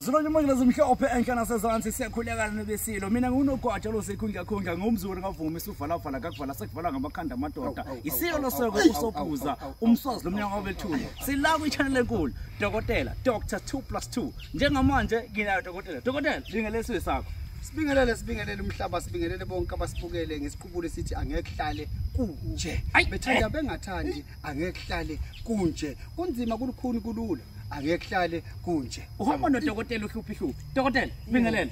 Zilonye zimhlophe enhla nasezansi siyakhulekana nebesilo. Mina nginogwaja lo sekhundla khundla ngomzulu ngavuma isuvala vala kakuvala sekuvala ngamakhanda amadoda. Isilo loseko usophuza umswazi lomnyango wabethule. Sila kwi channel enkulu Dokotela Dr 2+2. Njengamanje nginayo Dokotela. Dokotela lingelesiwe sakho. Sibingelele sibingelele umhlaba sibingelele bonke abasibukele ngesiqubulo sithi angeke kuhlale kunje. Bethanda bengathandi angeke kuhlale kunje. Kunzima kulukhuni kulula. Angeke kuhlale kunje. Uhamba nodokotela uhluphi hluphi. Dokotela, bingelele.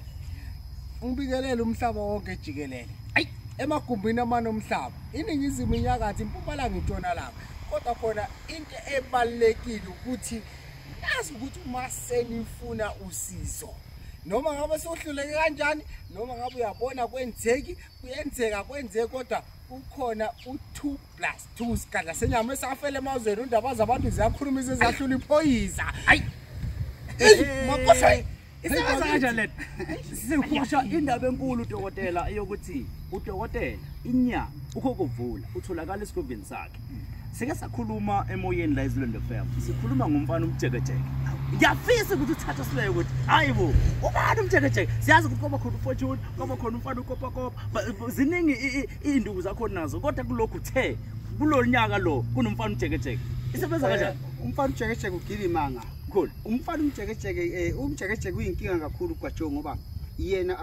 Ngibingelele umhlaba wonke jikelele. Ayi, emagumbini amane omhlaba. Iningizimu inyakathi impumalanga intshonalanga. Kodwa khona into ebalekile ukuthi nazi ukuthi uma senifuna usizo. Noma ngabe sohluleke kanjani, noma ngabe uyabona kwenzeki, kuyenzeka kwenzeke kodwa ukhona u2+2 sigadla senyama esafele emazweni undaba zabantu ziyakhuluma izezahlula iphoyisa. Ayi. Makoshe isebenza kanjani le? Sikhusha indaba enkulu dokotela eyokuthi udokotela inyanga ukhokuvula utholakala esigodlweni sakhe. Sike sakhuluma emoyeni la eZulwini FM. Sikhuluma ngomfana umjekejeke. Ngiyafisa ukuthi uthathe sileyo ukuthi hayibo ubani umjekejeke. Siyazi ukuthi kwaba khona uFortune, kwaba khona umfana uKopakopa. Ziningi izinduku zakho nazo kodwa kulokhu uthe kulonyaka lo kunomfana umjekejeke. Isebenza kanjani? Umfana umjekejeke ugila imanga. Mkhulu. Umfana umjekejeke umjekejeke uyinkinga kakhulu kwaJo ngoba yena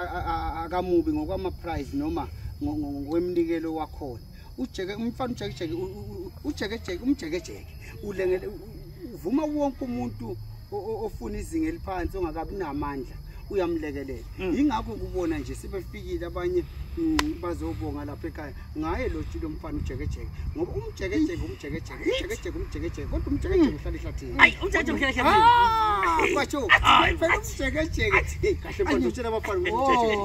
akamubi ngokwama price noma ngokweminikelo wakhona. Ujeke umfana umjekejeke ujekejeke umjekejeke ulengele uvuma wonke umuntu ofuna izinga eliphansi ongakabi namandla uyamlekelela. Ingakho kubona nje sebefikile abanye bazobonga lapha ekhaya ngaye lo tshilo umfana ujekejeke ngoba umjekejeke umjekejeke ujekejeke umjekejeke kodwa umjekejeke uhlala ehlathini. Ayi umjekejeke uhlala ehlathini. Kwatsho phela umjekejeke hey kahle mfana utshela abafana umjekejeke.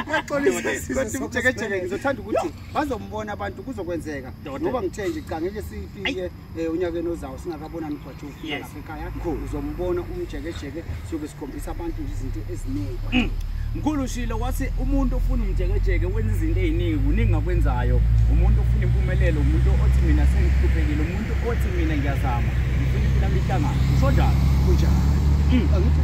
Ngaxolisa kodwa umjekejeke ngizothanda ukuthi bazombona abantu kuzokwenzeka ngoba ngithe nje cha ngeke sifike unyakeni ozawo singakabonani kwatsho ufika lapha ekhaya uzombona umjekejeke siyobe sikhombisa abantu izinto eziningi. Mkhulu ushilo wathi umuntu ofuna umjekejeke wenza izinto eziningi kuningi akwenzayo. Umuntu ofuna impumelelo, umuntu othi mina sengihluphekile, umuntu othi mina ngiyazama, ngifuna impilo yami ihlangane. Usho njalo? Kunjalo. Angithi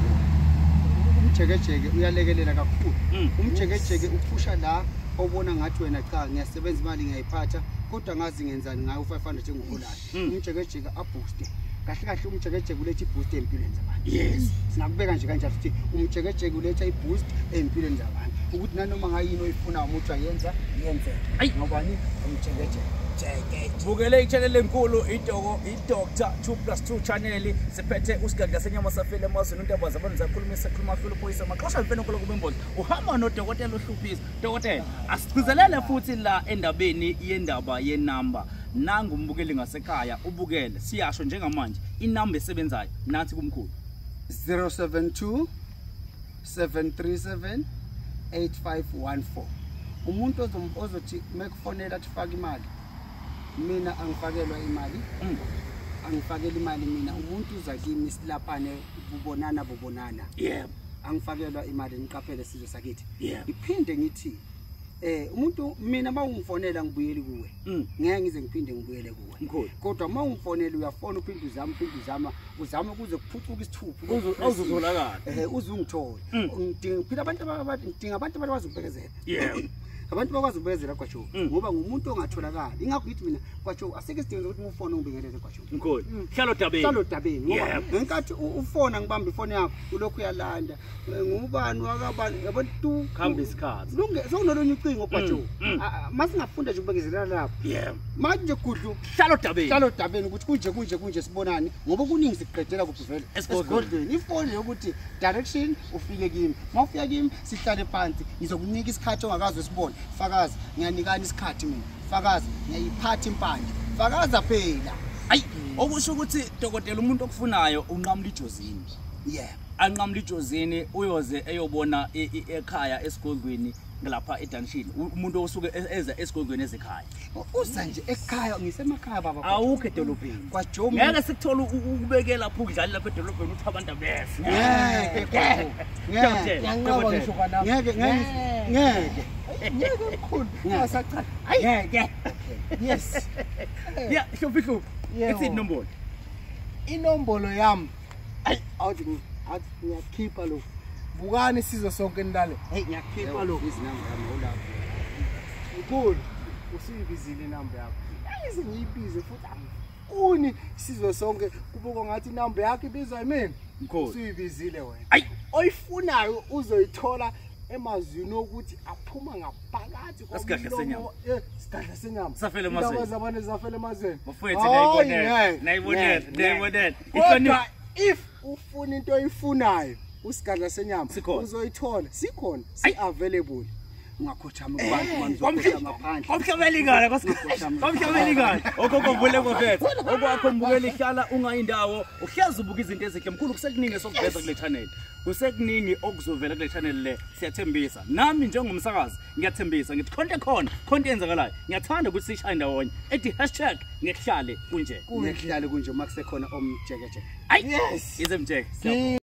umjekejeke uyalekelela kakhulu. Umjekejeke uphusha la obona ngathi wena cha ngiyasebenza imali ngiyayiphatha kodwa ngazi ngenzani ngayo 500 engiholayo. Umjekejeke abooste. Kahle kahle umjekejeke uletha iboost empilweni zabantu. Yes. Singakubeka nje kanjalo ukuthi umjekejeke uletha iboost empilweni zabantu. Ukuthi nanoma ngayini oyifunayo umuntu ayenza yenzeke. Ngobani umjekejeke. Jekejeke. Bukele ichannel enkulu idoko iDr 2+2 channel siphethe usigadla senyama safele emazweni indaba zabantu zakhuluma sekhuluma hlula phoyisa maxosha mfene nkolo kubembozi. Uhamba nodokotela ohluphisa. Dokotela asigcizelele futhi la endabeni yendaba yenamba. Nangu umbukeli ngasekhaya ubukele siyasho njengamanje inamba esebenzayo nathi kumkhulu 072 737 8514. Umuntu ozothi mekufonela athi faka imali, mina angifakelwa imali, angifakeli imali mina. Umuntu uza kimi silaphane bubonana bubonana. Yebo. Angifakelwa imali niqaphele sizwe sakithi. Yebo. Iphinde ngithi umuntu mina mawungifonela ngibuyele kuwe. Ngeke ngize ngiphinde ngibuyele kuwe. Kodwa mawungifonela uyafona uphinde uzama uphinde uzama uzama kuze kuphucuke isithupha uzozolakala. Uzungithole. Ngidinga phela abantu abadinga abantu abakwazi ukubekezela. Yebo. Abantu bakwazi ukubekezela kwaJo ngoba ngumuntu ongatholakali. Ingakho ngithi mina kwaJo asike isidingo sokuthi ufone ungibingelele kwaJo. Mkhulu. Hlala odabeni. Hlala odabeni ngoba ngenkathi ufona ngibamba ifoni yakho ulokhu uyalanda. Ngubani wakabani yabona tu khamba isikhathi. Lunge sokunolunye ucingo kwaJo. Masingafunda nje ukubekezelela lapho. Yebo. Manje gudlu hlala odabeni. Hlala odabeni ukuthi kunje kunje kunje sibonani ngoba kuningi siqedela kuphi vele esigodlweni. Ifoni yokuthi direction ufike kimi. Mawufika kimi sihlale phansi ngizokunika isikhathi ongakazi usibone. Fakaza ngiyanikana isikhathi mina. Fakaza ngiyayiphatha impande. Fakaza phela. Ayi okusho ukuthi dokotela umuntu okufunayo unqamula ijozini. Yeah. Anqamula ijozini uyoze eyobona ekhaya esigodlweni lapha eDanshini. Umuntu osuke eza esigodlweni ezekhaya. Uza nje ekhaya ngisemakhaya baba. Awukho edolobheni. KwaJo ngeke sikuthole ukubekela lapho ukudlala lapha edolobheni uthi abantu abese. Ngeke. Ngeke. Ngiyanqaba ngisho kwanapho. Ngeke ngeke. Ngeke mkhulu. Ngasacala. Ngeke. Yes. Yeah, hluphi hluphi. Yebo. Ithini inombolo? Inombolo yami. Ayi awuthi Athi ngiyakhipha lo. Bukani sizwe sonke nilale. Hey, ngiyakhipha lo. Izinamba yami awulapho. Mkhulu, usuyibizile inamba yakho. Ayize ngiyibize futhi angifuni sizwe sonke kubuka ngathi inamba yakho ibizwa yimina. Mkhulu. Usuyibizile wena. Ayi. Oyifunayo uzoyithola emazwini okuthi aphuma ngaphakathi Isigadla senyama. Isigadla senyama. Safela emazweni. Indaba zabantu zafela emazweni. Bafowethu, Hayi, nayibonela. ngeke. Nayibonela, Ngeke. nayibonela. Kodwa if ufuna into oyifunayo usigadla senyama Sikhona. uzoyithola, sikhona, si available. Ungakhothama kubantu manje, uzokhothama phandle. Kwamhlabelingana kwamhlabelingana. Okhokho vule bafethu. Okwakho mbukeli, hlala ungayindawo, uhlezi ubuka izinto ezinhle. Mkhulu, kusekuningi esokuveza kule channel. Kusekuningi okuzovela kule channel le. Siyathembisa. Nami njengomsakazi ngiyathembisa ngithi khonto khona, khonto eyenzakalayo. Ngiyathanda ukuthi sishaye ndawonye. Ethi #ngekuhlale kunje. Ngekuhlale kunje uma kusekhona omjekejeke. Ayi. Yes. Ize mjeke. Ki-